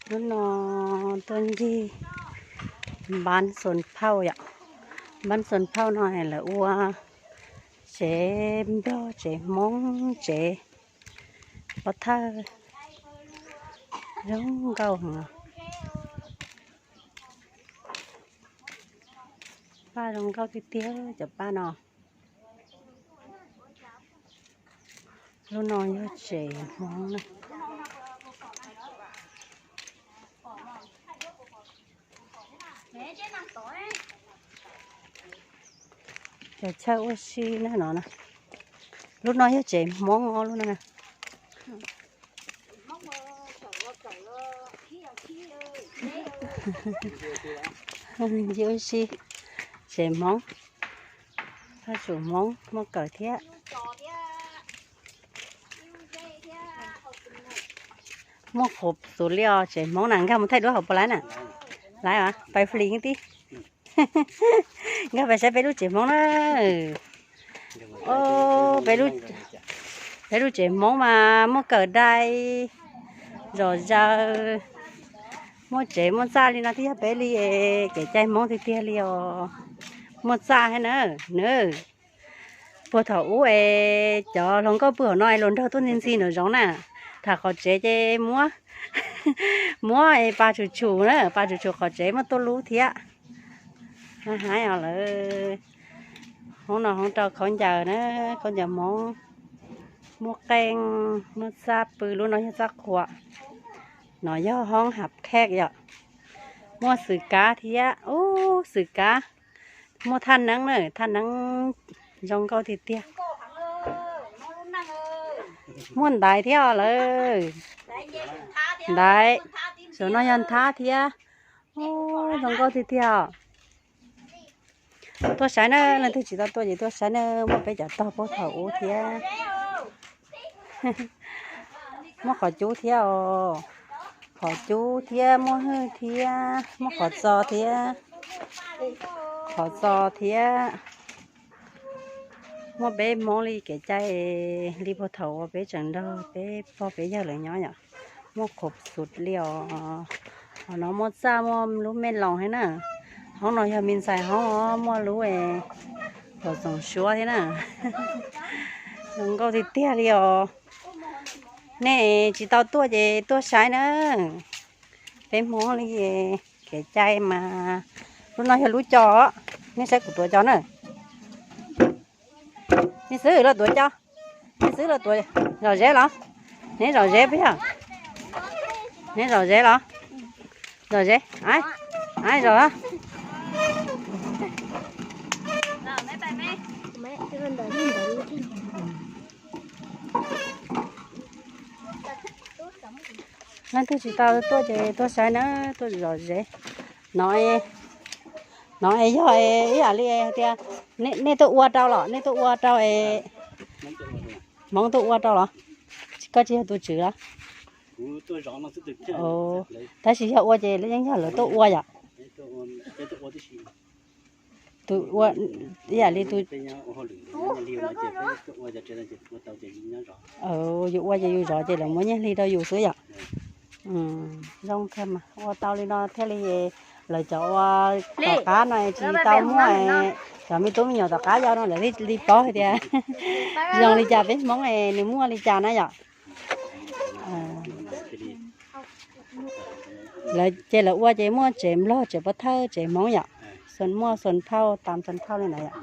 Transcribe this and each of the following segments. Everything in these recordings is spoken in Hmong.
Hnub no tuaj ncig npab xoo phauj yom. Npab xoo phauj no lawv ua tsev nplog tsev hmoob tsev pov thawj zoo nkauj heev. Paj zoo nkauj tiag tiag cov paj no. Lub no yog tsev hmoob na. Cov chaw ua si na no na. Lub no yog tsev hmoob os lub no na. Ua si tsev hmoob, thaj tsum hmoob muaj kawm thiab. Muaj qhuav xus li os tsev hmoob na, nkag mus thaij duab hauv puas laiv na. Laiv os, pais flis tib. Nkag pais saib peb lub tsev hmoob na. Peb lub tsev hmoob mas muaj kawm dai, zom zaws, muaj tsev muaj txaj li no thiaj yog peb li, kev cai hmoob tiag tiag li os. Muaj txaj thiab na. Puag thaum ub es cov hluas nkauj pw hauv no es luag nrog tuaj ntxi ntxi nraum zoov na. Tham qhov tsev ces muab, muab es pas tshum tshum na, pas tshum tshum qhov tsev muab tuaj lub thiab. Hais os lawm, hoob no hoob rau khaub ncaws na, khaub ncaws hmoob, muaj qeej, muaj txaj pw, lub no yog txaj qhua. No yog hoob hab khej yom, muaj xwm kab thiab, ub xwm kab, muaj thaj neeb na, thaj neeb zoo nkauj tiag tiag. Muaj ntaiv thiab os lawm, ntaiv, saum no yog nthab thiab. Zoo nkauj tiag tiag os. Tuaj saib na, leej twg tsis tau tuaj ces tuaj saib na, muaj peb cov tog puag thaum ub thiab. Muaj qhov cub thiab os, qhov cub thiab, muaj hwj thiab, muaj qhov txos thiab, qhov txos thiab. Muaj peb hmoob li kev cai li puag thaum uas peb tseem nrog peb pog peb yawg lawv nyob yom. Muaj qhuav xus li os. Hauv no muaj txaj muaj lub me loos thiab na. Hoob no yog me ntxhais hoob, muaj lub pom txoom suab thiab na. Zoo nkauj tiag tiag li os. Nej tsis tau tuaj ces tuaj saib na. Peb hmoob li kev cai mas. Lub no yog lub co, nej saib kuv tuav co na. Nej xwb los tuav co, nej xwb los tuav. Zom zeb los? Neb zom zeb puas yog? Neb zom zeb los? Zom zeb, ai, zom. Leej twg tsis tau tuaj ces tuaj saib na, tuaj zom zeb. No, no es yog ib yam li hais tias nej tuaj ua rau los, nej tuaj ua rau es, hmoob tuaj ua rau los? Koj tsis yog tus tswv los? Tab sis yog ua ces yeej yog lawv tuaj ua yom. Tus ua, ib yam li tus, yus ua ces yus zov ces lawv muab nyiaj hli rau yus xwb yom. Zoo kawg mas ua tau li no thiaj li, lawv cov ua tom qab no tsis tau muaj, cov me tub me nyuam tom qab yau no lawv thiaj li paub hais tias zoo li cas, peb hmoob nws muaj li cas na yom. Lawv ces lawv ua ces muaj tsev nplog, tsev pov thawj, tsev hmoob yom. Xuas muaj xuas phauj, tas xuas phauj li ntawd yom.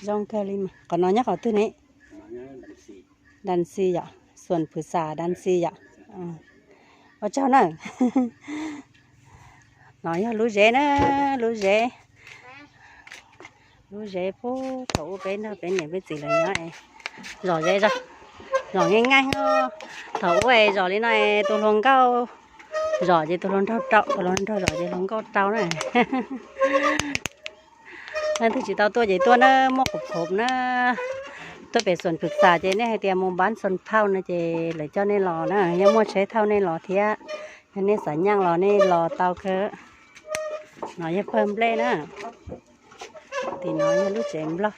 Zoo kawg li mas. Qhov no nyob qhov twg ne? Danxi yom, xuas phwv xas Danxi yom. Ua tsaug na. No yog lub zeb na, lub zeb. Lub zeb puag thaum ub peb nrog peb niam peb txiv lawv nyob, zom zeb, zom nqaij nqaij. Thaum ub es zom li no es tus hluas nkauj zom ces tus hluas nraug rau, tus hluas nraug zom ces hluas nkauj rau na. Leej twg tsis tau tuaj ces tuaj na, muaj qhuav qhuav na. Tuaj pem xuas phwv xas ces nej hais tias mus npab xuas phauj no ces lawv coj nej los na, yog muaj tsheb thauj nej los thiab, yog nej xav nyaaj los nej los tau kawg. No yog pawg nplej na. Tim no yog lub tsev nplog.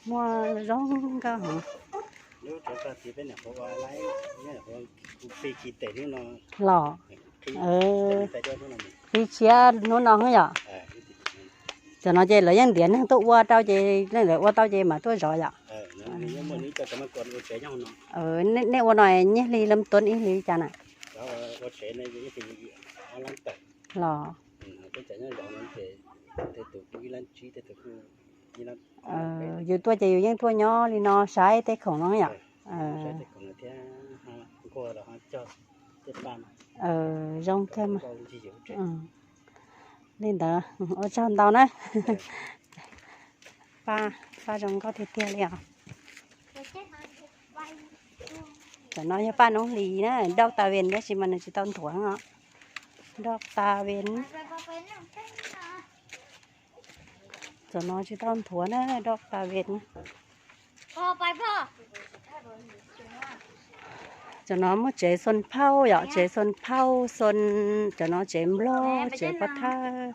Muaj zoo nkauj heev. Los, qhib tshiab hnub no yom. Cov no ces lawv yeej ntiav neeg tuaj ua rau ces leej twg ua tau ces mam tuaj zov yom. Nej ua no nyiaj hli lawv tuav ib hlis li cas na? Los, yus tuaj ces yus yeej tuaj nyob li no saib tej khoom no yom. Zoo kawg mas. Li ntawd ua tsaug ntau na. Paj, paj zoo nkauj tiag tiag li os. Cov no yog paj noob hlis na, doj tas ves tab sis mas nws tsis tau nthuav os. Doj tas ves. Cov no tsis tau nthuav na, doj tas ves. Cov no muaj tsev xoo phauj yom, tsev xoo phauj, xoo, cov no tsev nplog, tsev pov thawj.